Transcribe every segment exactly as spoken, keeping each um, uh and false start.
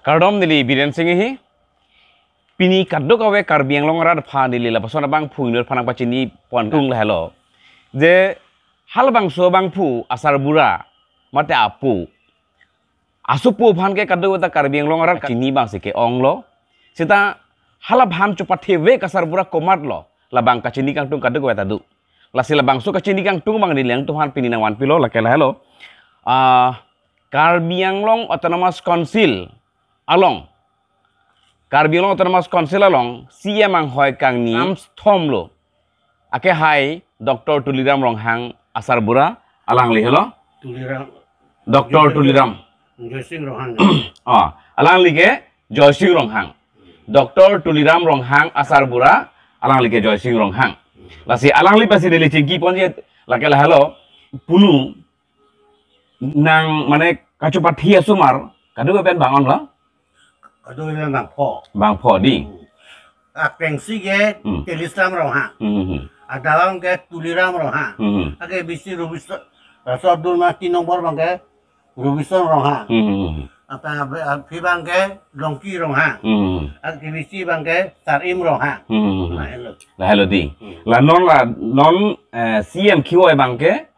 Kardom, neli Biren Singh ahi. Pini kadokave Karbi Anglong arat aphan neli lapuson abangphu inut aphan nangpachini pon tung lahelo. Je halabangso abangphu asarbura mate apo. Asopo aphan ke kadokave ta Karbi Anglong arat chini abang si ke-onglo. Seta halabangphu chopathe ave asarbura komatlo. Labang kachini kangtung kadokave ta do. Lasi labangso kachini kangtung abang neli nangtum aphan pini nangvanpilo lake lahelo. Ah, Karbi Anglong Autonomous Council along, Karbi Anglong Autonomous Council along C M anghoi kangni amsthom lo. Ake hai Doctor Tuliram Ronghang asarbura alangli helo. Tuliram. Doctor Tuliram. Joysing Ronghang. Ah, alangli ke Joysing Ronghang. Doctor Tuliram Ronghang asarbura alangli ke Joysing Ronghang. Lasi alangli aphansi neli chingki ponji lake lahelo. Punu nang mane kachopathi asomar kadokave pen bang-on lo. Kadokave pen bangpho. Bangpho di. Hmm. Akrengsi ke Hmm. Tuliram Ronghang. Hmm, hmm, hmm. Adawang ke Tuliram Ronghang. Hmm, hmm. Ake bisi Robison, Raso Abdul ma tin nombor abang ke Robison Ronghang. Hmm, hmm, hmm. Apa, apa, aphi abang ke Longki Ronghang. Hmm, hmm, hmm. Ake bisi abang ke Sarim Ronghang. Hmm, hmm, hmm. Nah, hello. Lahelo di. Hmm. La non la non, eh, C M kiwoi abang ke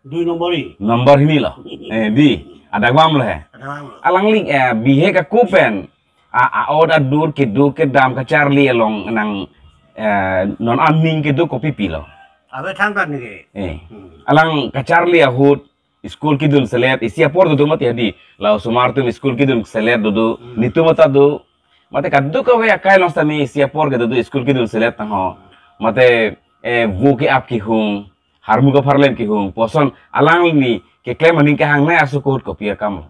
Dui nombor i. Nombor hini lo. Eh, di. Adagvam lo he. Adagvam lo. Alangli, eh, bihek ako pen. A, a, ot adur kedo kedam kacharli along nang, eh, non aning kedo kopi pilo. Ave than than ni ke. Eh. Hmm. Alang kacharli ahut school kedun selet. Isi apor dodo mati hadi. La osomar atum school kedun selet dodo. Hmm. Netum mata do. Mate kadokave akai along sitame isi apor kedo do school kedun selet tangho. Mate, eh, vo ke-ap kehung. Harmu kapharlem kehung, puson alangli keklem aning kehangnei aso ahut kopi akam lo.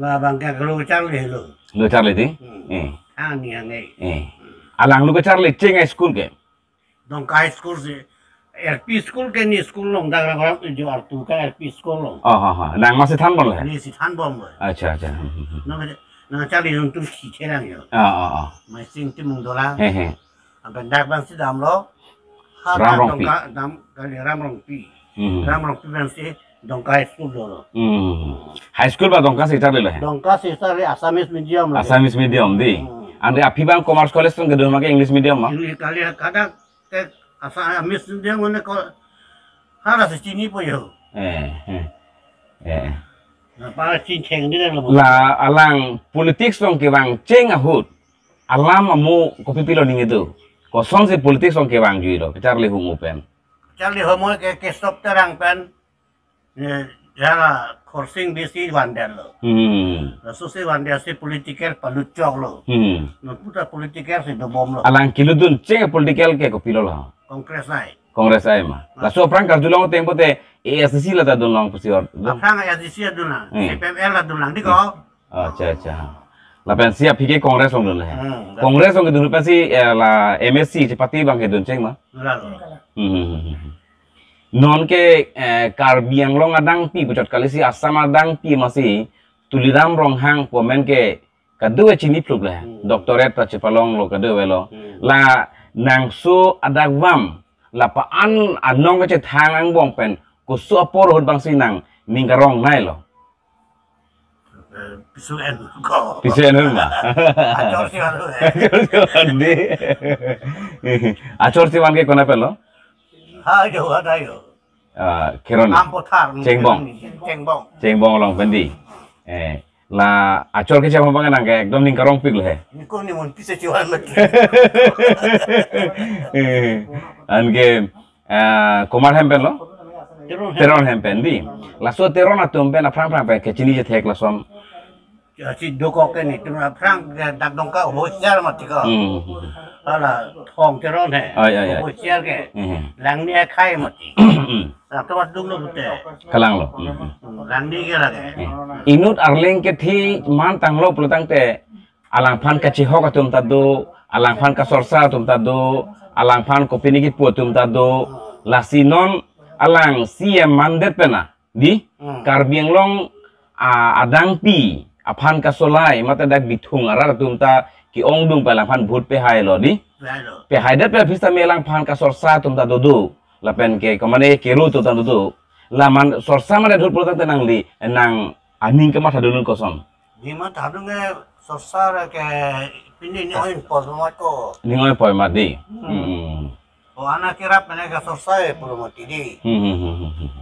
Labang ke lo kacharli lo. Lo charli di? Hmm. Eh. Hang ni hang eh. Eh. Alang lo kacharli cheng a-school ke? Dongka high school si, L P school ke ne school along dak rang rang jo artu ka L P school along. Oh, ha, ha. Nang masi thanbom lo he? Ne si thanbom lo. Acha, acha. Hmm, hmm, hmm. Nang, nang charli nangtum si chelang yo. Ah, ah, ah. Maising Timung Dolang. He, he. Abang dak abang si damlo. Ram Rongpi. Dongka dam kali Ram Rongpi. Hmm. Ram Rongpi abang si Dongka high school dolo. Hmm. High school ba Dongka si charli lo he? Dongka si charli Assamese medium lo. Assamese medium di. Hmm. Ante aphi abang commerce college tong kedun ma ke English medium ma? English kali kadang ke Assamese medium mane ko hala si chinipo yo. Eh, eh. Eh. Napa chincheng di lo. La alang politics along kevang cheng ahut. Alam amo kopi pilo ning kedo. Kosonsi politics along kevang juilo. Kacharli hum pen. Charli hum ke Kestop Terang pen. Eh, ya la Khorsing bisi vandet lo. Hmm. Laso si vandet si political palut choklo. Hmm. Non puta political si dobomlo. Alang kelutdun cheng political ke kopilo lo? Congress ai. Congress ai ma. Ah. Laso aphrang karjulong ateng pulote A S D C la ta dunlong pusi or. Aphrang A S D C dunlang. Hmm. C P M L la dunlang di ko. Acha, acha. Lapensi aphi ke Congress along dun he. Hmm, Congress along kedun pensi, eh, la M A C chepate abang kedun cheng ma? Lalo. Hmm, hmm, hmm, hmm. Non ke, eh, Karbi Anglong adangpi puchot kali si Assam adangpi masi Tuliram Ronghang pu amen ke kadokave chini phluk le. Hmm. Doctorate ta chepalonglo kadokave lo. Hmm. La nangso adagvam la pa-an anong kachethang angbong pen koso apor ahut abang si nangning karongnei lo? Eh, piso en ko. Piso en ma? Achor si wan lo, eh. Achor si wan di. Achor si wan ke kona pen lo? Ha, jo, ada jo. Ah, Keron. Ampothar. Chengbong. Chengbong. Chengbong along pen di. Eh, la achor ke chama abang nang ke ekdom ning karongpik lo he. Ni ko ni mon piso si wan lo. Eh, anke, eh, komat hem pen lo? Teron hem. Teron hem pen di. Laso Teron atum pen aphrang aphrang pen kechini chethek lason. Ya, si dokok ke netum aphrang ke dak Dongka Hoshiyar mati ko. Hmm. Hala Thong Teron he. Oh, ya, ya. Hoshiyar ke. Hmm. Langni akhai mati. Hmm. Dak to adung lo pute. Kalang lo. Hmm. Hmm, langni ke lake. Hmm. Inut arleng kethe man tanglo pulo tangte alangphan kachihok atum ta do, alangphan kasorsa atum ta do, alangphan kopini kipu atum ta do, lasi non alang C M mandet pena, di, Hmm. Karbi Anglong, ah, adangpi aphan kasolai, mate dak bithung arat atum ta ke-ongdung pen alangphan vote pehai lo, di. Pehai lo. Pehaidet pen aphi sitame alangphan kasorsa atum ta dodo. Lapen ke komane kero atum ta dodo. La man sorsa mane vote pulo tangte nangli, nang aning kemathadun koson? Dima thadung ke sorsa ke pini ni oin pol mat ko. Ning oi poi mati. Hmm. Hmm. O anak kirap mana ke sorsa e pulo mati di. Hmm, hmm, hmm, hmm, hmm.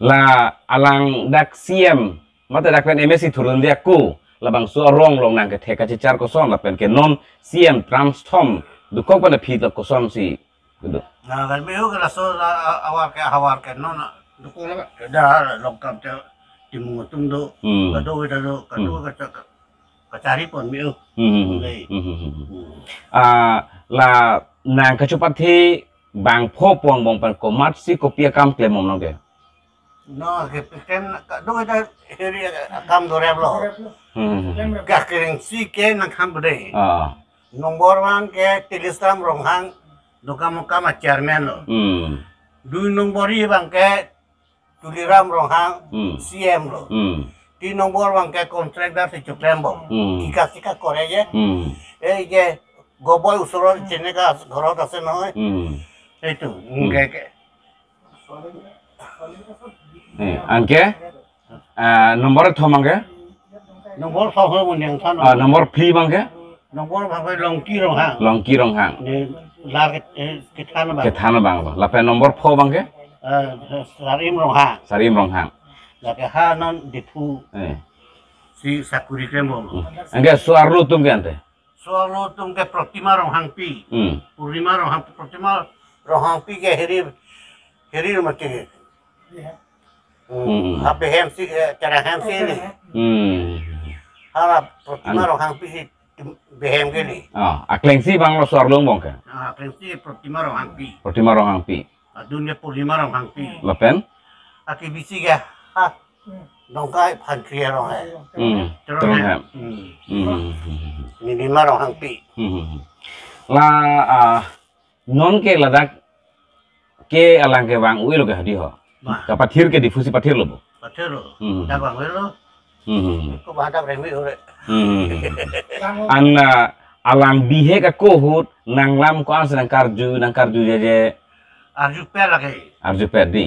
La alang dak C M, mate dak pen M A C thurun dia ko, labangso arong along nangkethek kachichar koson lapen ke non C M term thom dokok pen aphi ta kosonsi kedo. Na kan biu ke laso la a- awar ke hawar ke non dukung la da long kam te timung atum do. Hmm. Kado kita do kado Hmm. kita kachari pon biu. Hmm, hmm, hmm. Lei. Hmm, hmm, hmm, hmm. Hmm. Ah, la nangkachupathe bangpho pon bong pen komatsi kopi akam klem om nang ke? No, ke pen kado kita hiri akam dorep lo. Hmm, hmm, hmm. Ka kerengsi ke nangkam bede. Ah. Nombor one ke Tilisram Ronghang, Dokamokam a chairman lo. Hmm. Dui nombor abang ke Tuliram Ronghang, Hmm. C M lo. Hmm. Tin nombor abang ke contractor si Choklembo. Hmm. Kika kika kore je. Hmm. Ei je Goboi usoro cheneka ghorot ase noi. Hmm. Itu, Hmm. ke ke. Eh, anke? Ah, nombor thom anke? Nombor thom ho mun yang than. Ah, nombor phli abang ke? Nombor abang ke Longki Ronghang. Longki Ronghang. Ni lar ke, eh, kethan abang. Kethan abang lo. Lapen nombor pho abang ke? Eh, Sarim Ronghang. Sarim Ronghang. Lake ha non Diphu. Eh. Si sakuri klem bom. Hmm. Anke so-arlo atum ke ante? So-arlo atum ke Protima Ronghangpi. Hmm. Purnima Ronghang, Protima Ronghangpi ke hiri, hiri mati. Hmm. Hmm. Ha behem si, eh, cara hem si ni. Hmm. Hala Protima An- Ronghangpi si behem ke ni. Ah, akleng si abang lo so-arlo angbong ke? Ah, akleng si Protima Ronghangpi. Protima Ronghangpi. Adun ke Purnima Ronghangpi. Lapen? Aki bisi ke ha. Dongkai phan kri arong hai. Hmm. Terong Terong hai. Hai. Hmm. Hmm. Ni Nima Ronghangpi. Hmm. La, ah, non ke ladak ke alang ke vang-oi lo ke hadi ho. Bah. Kapathir ke Diphu si pathir lo bo. Pathir lo. Hmm. Dak vang-oi lo. Hmm. Ko badak remi ore. Hmm. An, ah, alang bihek ako ahut nanglam ko-ansi nangkarju, nangkarju jeje. Arju per lake. Arju per di.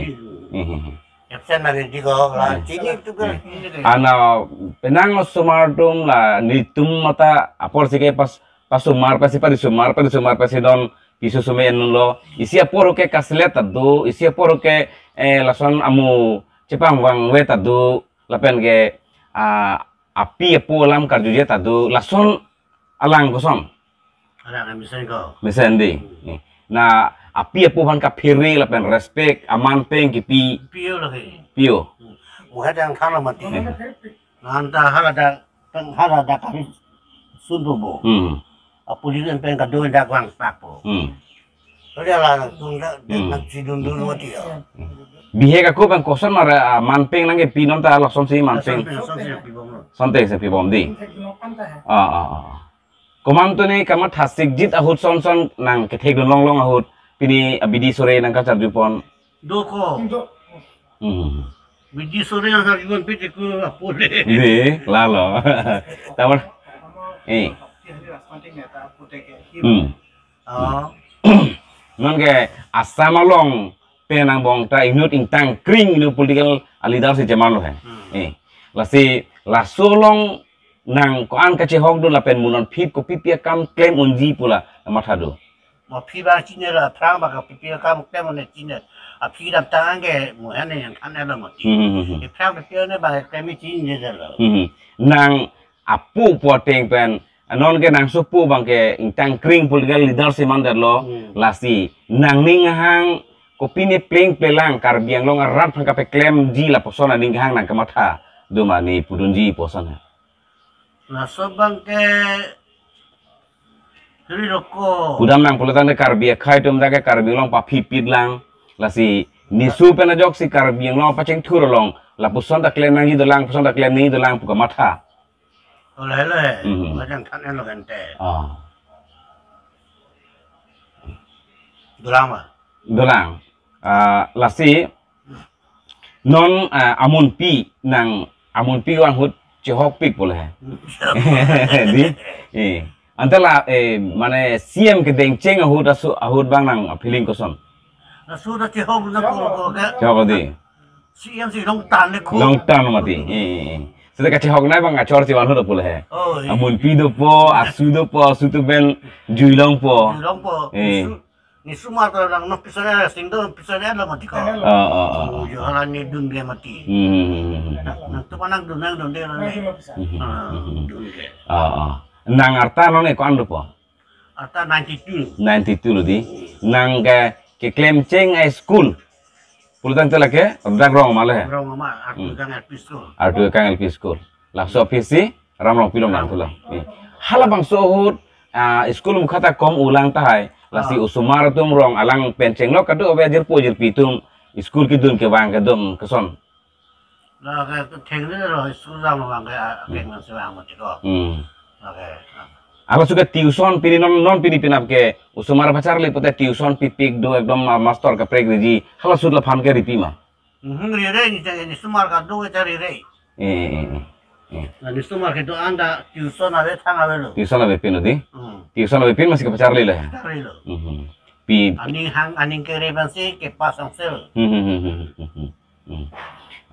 Hmm. Hmm. Absent lake di ko la Hmm. chini tu ke. Hmm. An, ah, penang osomar atum la nelitum mate apor si ke pas, pasomar pasi, parisomar, parisomar pasi don piso some enlo. Isi apor ke kaslet ta do, isi apor ke, eh, lason amu chepangvangve ta do, lapen ke, ah, api apo alam karjuje ta do, lason alang koson? Alang mesen ko. Mesen di. Hmm. Na api apo aphan kaphere lapen respect, aman peng kipi. Pio lake. Pio. Hmm. Muhat yang than lo mati. Hmm. Nanta hala dak, tang hala dak kami sundu bo. Hmm. A police en pen kadun dak vangpak po. Hmm. Kali ala nang tunda Hmm. nang sidun dun mati ya. Bihek ako pen koson mara, ah, man peng nangkepi non ta lasonsi man peng. Son peng, son peng pi bom lo. Son peng si pi bom di. Ah, ah, ah. Komantu ni kamatha sikjit ahut son son nangkethek dun longlong ahut pini abidi sore nangkacharju pon. Do ko. Do. Hmm. Bidi sore nangkacharju pon piti ku apole. Di, lalo. Tamar. Eh. Hmm. Oh. Non ke Assam along pen angbong ta inut ingtang kring inut political leader si jemar lo he. Hmm. Eh. Lasi laso along nang ko-an kachehok do lapen mo non phit kopi pi akam klem unji pu la matha do. Mo phi ba chine la phrang ba kopi pi akam klem ne chine. Aphi dam tang ke mo hane yang kan lo mo ti. Hmm, hmm, hmm, hmm. Phrang pi ne ba klem chine de lo. Hmm, hmm. Nang apo po ateng pen, anon ke nang sopo abang ke ingtang kring political leader si mandar lo, Hmm. lasi nangning ahang kopi ne pleng plelang Karbi Anglong arat aphan kapeklemji lapuson aning ahang nangkamatha do ma ne pudunji puson ha. Laso abang ke hiri roko. Pudam nang pulo tangte Karbi akhei atum dak ke Karbi Anglong paphi pit lang, lasi nisu pen ajoksi Karbi Anglong pachingthur along lapuson ta klem nangji dolang, puson ta klem nangji dolang pu kamatha. Ole hele, Mhm. Majang than lo gente. Ah. Dolang ma? Dolang. Ah, lasi non, ah, amunpi nang amunpi vang ahut chehokpik pule. Di? Eh. Anta la, eh, mane C M kedengcheng ahut asu ahut abang nang feeling koson? Asu ta chehok na ko ko ke. Chehok di. C M si long tan le ko. Long tan mati. Eh, eh, eh. Seta kachehok nai abang achor chevan ahut apule he. Oh, iya. Amunpi dopo, asu dopo, asu atum pen jui longpo. Jui longpo. Eh. Nisu, nisu mar to lang no pisore sing do pisore lo mati ko. Oh, oh, oh, oh. Oh, yo hala ni dun ge mati. Hmm. Nang tu panang dun nang dun de lo ne. Hmm. Ah, dun ge. Oh, oh. Nang arta non ne ko-an dopo? Arta ninety-two. Ninety-two lo di. Nang ke, keklem cheng a-school. Pulotangte lake, dak Rongama lo he. Rongama, Artu Hmm. Kang L P School. Artu Kang L P School. Laso aphi si, Ram Rongpi along nang thulo. Eh. Halabangso ahut, ah, school mukha ta kom ulang tahai. Lasi Ah. osomar atum rong alang pen chenglok kado ave ajirpo ajirpi atum. School kedun kevang kedun keson. La ke thengri lo school jam abang ke, ah, Hmm. keng nang sevang mati ko. Hmm. La ke, ah. Halaso ke tuition pini non, non pini penap ke osomar pacharli pute tuition pipik do ekdom ma-, master kaprek riji. Halaso ahut laphan ke ripi ma? Mhm, rire ni chang ni osomar kado ke chari re. Eh, eh, eh, eh. Eh. La ni osomar kedo-an ta tuition ave thang avelo. Tuition avepin lo di? Hmm. Tuition avepin masi kepacharli lo he. Charli lo. Mhm. Pi Aning hang aning kere pensi kepass angsel. Hmm, hmm, hmm, hmm, hmm, hmm. Hmm.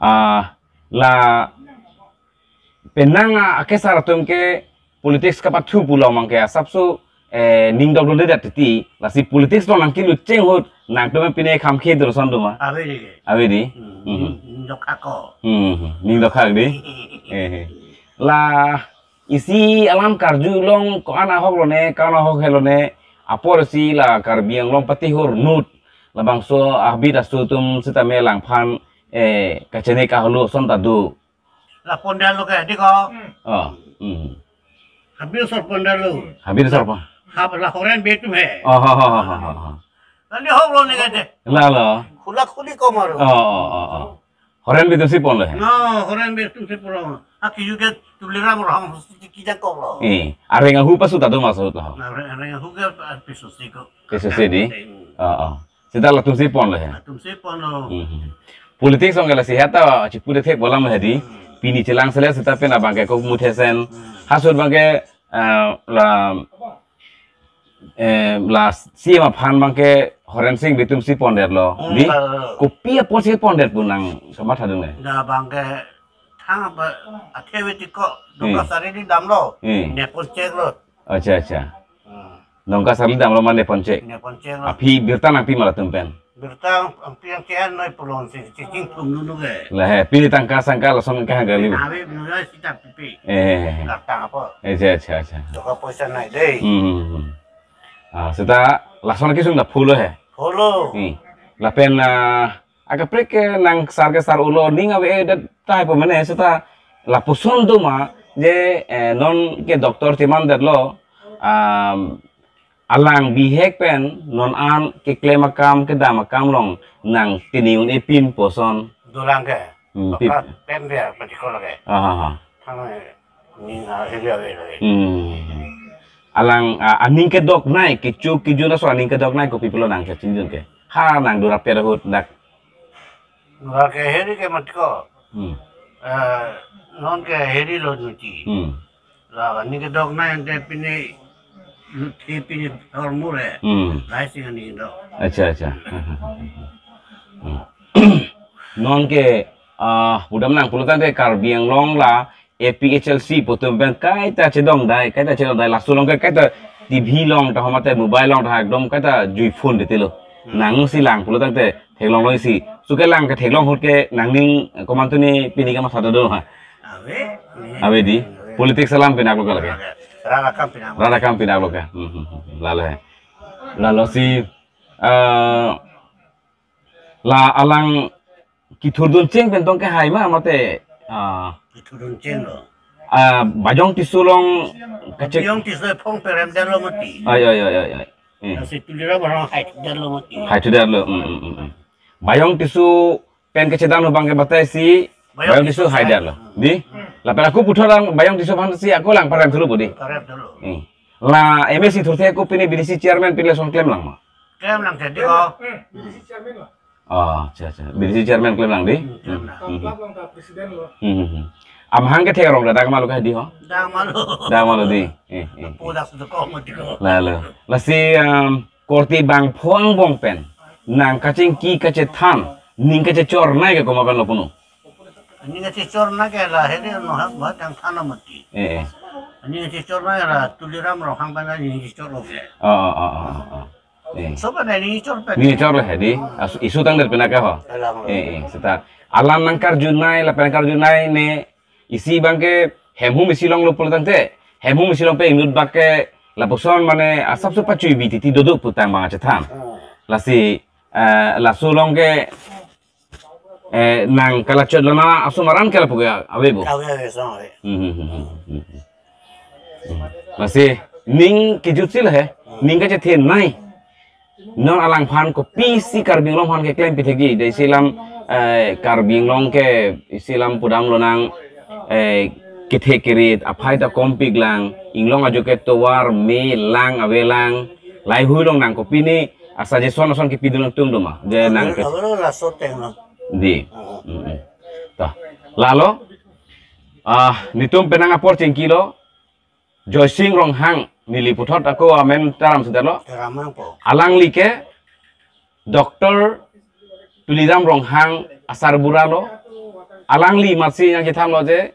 Ah, la penang a, akesar atum ke politics kapathu pulo abang ke asapso, eh, ning dok dun de dat titi, lasi politics along nang kelu cheng ahut, nangtum pine kham khe dur son duma. Ave di. Ave di. Hmm, Mhm. ning, ning dok ako. Hmm, ning dok ak di. Eh, eh. La isi alam karju along ko-an ahok lo ne, ko-an ahok he lo ne, apor si la Karbi Anglong patihor ahut, labangso abit aso atum sitame langphan, eh, kachene kaholo ason ta do. La pondal lo ke, di ko. Oh, hmm. Habit asor pondal lo. Habit asor pon. Ha, la horen be atum he. Oh, ha, ha, ha, ha, ha. Nani hok lo ne ke de. La lo. Khula khuli ko maro. Oh, oh, oh, oh. Horen be atum si pon lo he. No, horen be atum si pon lo. Ha, kiju ke Tuliram Ronghang si kijang kok lo. Eh, areng ahu pasu ta do maso to. Na, areng, areng ahu ke, ah, pisu si ko. Pisu si di? Hmm. Oh, oh. Seta latum si pon lo he. Latum si pon lo. Hmm. Politics along ke lasi heta chipu de thek bolam he di. Hmm. Pini chelang sele seta pen abang ke kok muthe sen. Hmm. Halaso ahut abang ke, eh, la, eh, la C M aphan abang ke Horen Sing be atum si pon det lo. Hmm, di? La, la, la. Kopi apot si pon det pu nang kamatha dun le. La abang ke thang apa athe ave ti ko, Hmm. Dongka Sari di dam lo. Hmm. Ne pon chek lo. Acha, acha. Hmm. Dongka Sari dam lo mane pon chek. Ne pon chek lo. Aphi birta nangpi ma latum pen. Birta nangpi nang kian noi pulon si, si chingthum nu nu ke. La he, pini tangka sangka lason ke hang kali. Ave nu ya sita pipi. Eh. Kartang apa? Eh, acha, acha, acha. Dongka poisa nai dei. Hmm, hmm, hmm. Ah, seta lason kesung ta pho lo he. Pho lo. Hmm. Lapen, ah, akaprek ke nang sar ke sar ulo ning ave, eh, dat tahai po mene seta lapuson doma je, eh, non ke doctor cheman det lo, um, alang bihek pen non an keklem akam kedam akam along nang tini un-e pin puson. Dolang ke. Hmm, pip. Pen dia pati ko lage. Ah, ah, ah. Thang, eh, ning, ah, hili ave lage. Hmm. Alang, ah, aning kedok nai, kecho kejun aso aning kedok nai kopi pulo nang kachingjun ke. Ha nang dura per ahut dak. Nang ke heri ke mat ko. Hmm. Eh, non ke heri lo nuti. Hmm. La aning kedok nai ante pine, luthi pine hormur he. Hmm. Lai sing aning kedok. Acha, acha. Hmm. Non ke, ah, pudam nang pulotangte Karbi Anglong la A P H L C pu atum pen kaita chedong dai, kaita chedong dai, laso along ke kaita T V along ta mate mobile along ta ekdom kaita jui phone de telo. Hmm. Nang si lang pulotangte theklong lo isi. Suke lang ke theklong ahut ke nangning komantu ni pini kamatha do ha. Ave. Ave di. Ave. Politics alam pinak lo ke lake. Rat akam pinak. Rat akam pinak lo ke. Hmm, hmm, hmm. Lalo he. Lalo si, eh, la alang kithurdun cheng pen tong ke hai ma mate, ah, kithurdun cheng lo. Ah, Bajong Tisso along kachek. Bajong Tisso phong perem det lo mati. Ai, ai, ai, ai, ai. Hmm. Lasi Tuliram Ronghang hai det lo mati. Hai det lo. Hmm, hmm, hmm, hmm. Bajong Tisso pen kachedam lo abang ke batai si Bajong Bajong Tisso Tisso hai hai. Det lo. Di? Lapen ako puthot lang Bajong Tisso aphan si ako lang parem thulu bodi. Parem thulu. Hmm. La M A C thurthe ako pini B D C chairman pini lason klem lang ma. Klem lang jadi ko. Hmm, B D C chairman lo. Oh, acha, acha. B D C chairman klem lang di? Hmm, klem lang. Hmm, hmm. Tampalak long ta president lo. Hmm, hmm, hmm. Amahang ke thek arong dak ma lo ke di ho? Dak ma lo. Dak ma lo di. Eh, eh, eh. Pu dak sudah kok mau di ko. Lalo. Lasi, um, korte bang pho angbong pen nang kachingki kachethan, ning kachechor nai ke komat pen lo punu? Aning kachechor na ke la heri no ha ba tang thana mati. Eh, eh. Aning kachechor na ke la Tuliram Ronghang pen aning kachechor lo ke. Oh, oh, oh, oh, oh. Eh. So pen aning chor pen. Aning chor le hedi. Asu, isu tangdet pen aka ho. Alang. Eh, eh, seta. Alam nangkarjunai, lapen karjunai ne isi abang ke hemhum isi longlo pulo tangte. Hemhum isi long pen inut abang ke lapuson mane asapso pachui bi titi dodok putang abang chethan. Hmm. Lasi, eh, laso along ke, eh, nang kalachot lana aso maran ke lapu ke ave bo. Ave, ave, so ave. Hmm, hmm, hmm, hmm, hmm, hmm. Lasi ning kejut si la he, ning kachethenei. Non alangphan kopisi Karbi Anglong aphan keklem pithekji, de isi alam, eh, Karbi Anglong ke isi alam pudam lonang, eh, kethe kerit, aphai ta kompik lang, inglong ajo ke tovar, me lang, ave lang, lahei hui along nang kopine, a suggestion ason kepidun atum doma, je nang ke. Ave, ave laso ateng lo. Di. Ah. Mm-mm. Toh. Lalo, ah, netum penang apor chingkilo, Joysing Ronghang, neli puthot ako amen taram sudalo. Taram nangpo. Alangli ke Doctor Tuliram Ronghang asarbura lo. Alangli masi nangchethanlo je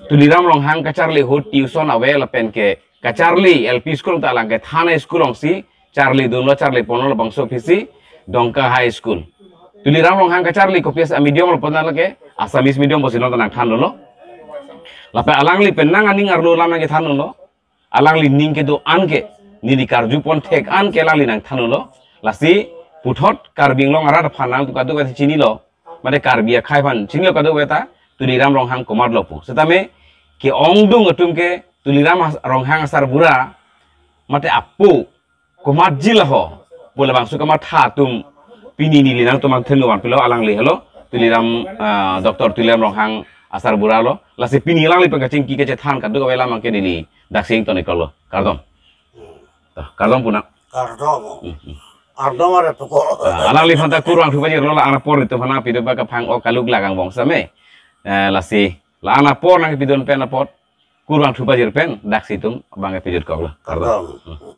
Tuliram Ronghang kacharli ahut tuition ave lapen ke kacharli L P school ta alang kethan a-school alongsi charlidunlo, charliponlo labangso aphisi Dongka High School. Tuliram Ronghang kacharli kopisi a-medium lo pon lake Assamese medium pusi non ta nangthandunlo. Lapen alangli penang aning arlo alam nangchethandunlo. Alangli ning kedo-an ke, neli karjupon thek-an ke alangli nangthandunlo. Lasi puthot Karbi Anglong arat aphan nangtum kadokave ta chinilo. Mate Karbi akhei aphan chinilo kadokave ta Tuliram Ronghang komatlo pu. Setame ke-ongdung atum ke Tuliram Has-, Ronghang asarbura mate apo komatji la ho pu labangso kamatha atum pini neli nangtum angthen vanpilo, alangli helo Tuliram, ah, Doctor Tuliram Ronghang asarbura lo. Lasi pini alangli pen kachingki kachethan kadokave alam abang ke neli daksi ington-iklo. Kardom. Toh, kardom punang. Kardom. Hmm, hmm. Kardom are puko. Ah, alangliphan ta kurvangthu pajirlo, la-an apor netum aphan pidun abang kaphang-ok kaluk lagang bong same. Eh, lasi la-an apor nangpidun pen apot kurvangthu pajir pen daksi atum abang ke pejut koklo. Kardom. Kardom. Hmm.